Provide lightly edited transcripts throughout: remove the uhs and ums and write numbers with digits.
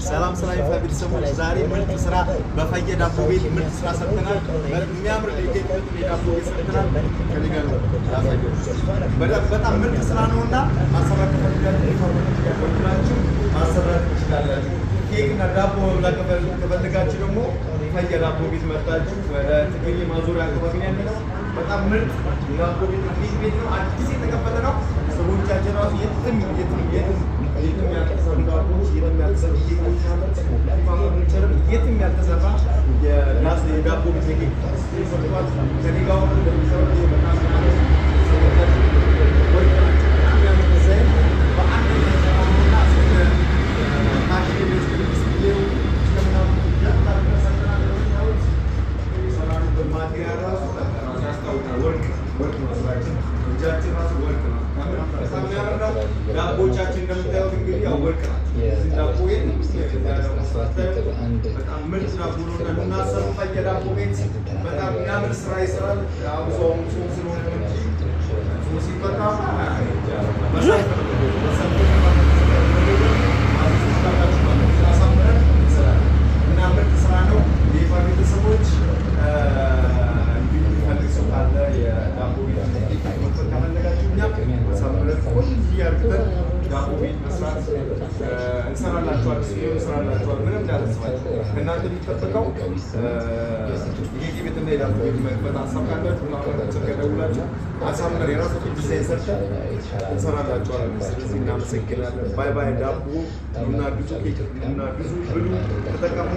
ሰላም ሰላም ይፋ ቤተሰቦች፣ ዛሬ ምርጥ ስራ በፈየ ዳቦ ቤት ምርጥ ስራ ሰርተናል። የሚያምር ሊገኝበትን የዳቦ ቤት ሰርተናል። ከኔ ጋር ነው ላሳያችሁ። በጣም ምርጥ ስራ ነውና ማሰራት ከፈልጋችሁ ይፋ ደውላችሁ ማሰራት ትችላላችሁ። ኬክ እና ዳቦ መብላት ከፈልጋችሁ ደግሞ ፈየ ዳቦ ቤት መርጣችሁ ወደ ትግሬ ማዞሪያ አካባቢ ነው ያለነው። በጣም ምርጥ የዳቦ ቤት ኬክ ቤት ነው። አዲስ የተከፈተ ነው። ሰዎቻችን ራሱ የትም የትም የትም የትም ያልተሰሩ ዳቦዎች፣ የትም ያልተሰሩ ኬኮች ናቸው። ፊፋ ፈርኒቸርም የትም ያልተሰራ የዳቦ ቤት የኬክ ሰርቷል። ከኔ ጋር ሆኖ እንደሚሰሩት በጣም የሚያምር ሰዎቻችን ወርቅ ናቸው። በጣም የሚያምር ዲዛይን በአንድ የተሰራ ነውና እስከ ካሽዬ እስከ ዲስፕሌው እስከ ምናምን ደቅ አድርገን ሰርተናል። እንደምታዩት የሰራንበት ማቴሪያል ራሱ በቃ ራሱ ያስታውቃል። ወርቅ ወርቅ ነው ስራችን፣ እጃችን ራሱ ወርቅ ነው። በጣም የሚያምር ነው። ዳቦቻችን እንደምታዩት እንግዲህ ያው ወርቅ ናቸው። እዚህ ዳቦ የትም በጣም ምርጥ ዳቦ ነው እና እናሰሩ ፈየ ዳቦ ቤት በጣም የሚያምር ስራ ይሰራል። አብሶ አሁን ጾም ስለሆነ ነው እንጂ ጾም ሲፈታ አሳምረን እንሰራለን እና ምርጥ ስራ ነው። የይፋ ቤተሰቦች እንዲሁ የሚፈልግ ሰው ካለ የዳቦ ቤት መክፈት ከፈለጋችሁ እኛ አሳምረን ቆንጆ አድርገን ዳቦ ቤት መስራት እንሰራላችኋል። ስቱዲዮ እንሰራላችኋል። ምንም እንዳያሳስባችሁ። ከእናንተ የሚጠበቀው የኬክ ቤት እና የዳቦ ቤት መክፈት ሀሳብ ካላችሁ ስልክ ደውላችሁ አሳምረን የራሳችን ዲዛይን ሰርተን እንሰራላችኋለን። ስለዚህ እናመሰግናለን። ባይ ባይ። ዳቦ ኑና ግዙ፣ ኬክ ኑና ግዙ፣ ብሉ፣ ተጠቀሙ።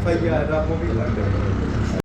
ፈያ ዳቦ ቤት አለ።